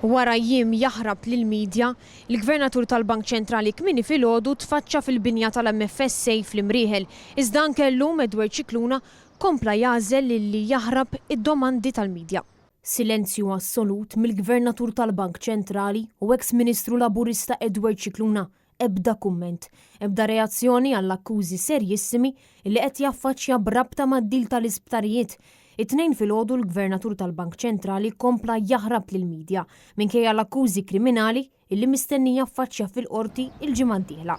Wara jiem jaħrab lill-media, il-Gvernatur tal-Bank Ċentrali kmieni filgħodu tfaċċa fil-binja tal-MFSA fl-Imrieħel, iżda anke llum Edward Scicluna kompla jagħżel li jaħrab id-domandi tal-media. Silenzju assolut mill-Gvernatur tal-Bank Ċentrali u eks Ministru Laburista Edward Scicluna Ebda kumment, ebda reazzjoni għall-akkużi serjissimi li qed jaffaċċja b'rabta mad-deal tal-isptarijiet. It-Tnejn filgħodu l-Gvernatur tal-Bank Ċentrali kompla jaħrab lill-media minkejja l-akkużi kriminali li mistenni jaffaċċja fil-Qorti l-ġimgħa d-dieħla.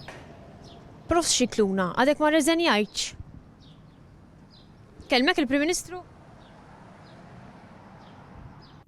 Prof Scicluna, għadek ma rreżenjajtx? Kellmek il-Prim Ministru?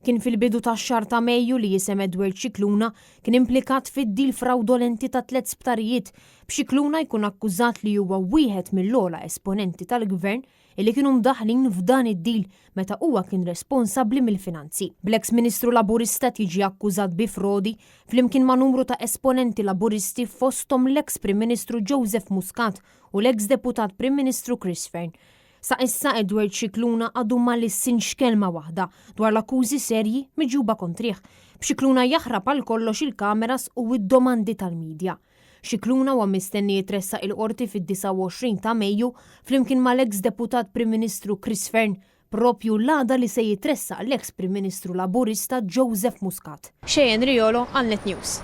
Kien fil-bidu tax-xahar ta' Mejju li isem Edward Scicluna kien implikat fid-deal frawdolenti ta' tlett sptarijiet, b'Scicluna jkun akkużat li huwa wieħed mill-ogħla esponenti tal-Gvern illi kienu mdaħħlin f'dan id-deal meta huwa kien responsabbli mill-finanzi. Bl-eks Ministru Laburista qed jiġi akkużat bi frodi flimkien ma' numru ta' esponenti Laburisti fosthom l-eks Prim Ministru Joseph Muscat u l-eks Deputat Prim Ministru Chris Fearne. Sa issa Edward Scicluna għadu ma lissinx kelma waħda dwar l-akkużi serji miġjuba kontrih, b'Scicluna jaħrab għal kollox il-kameras u d-domandi tal-media. Scicluna huwa mistenni jitressaq il-Qorti fid-29 ta' Mejju flimkien mal-eks Deputat Prim Ministru Chris Fearne, propju l-għada li se jitressaq l-eks Prim Ministru Laburista Joseph Muscat. Cheyenne Riolo għal Net News.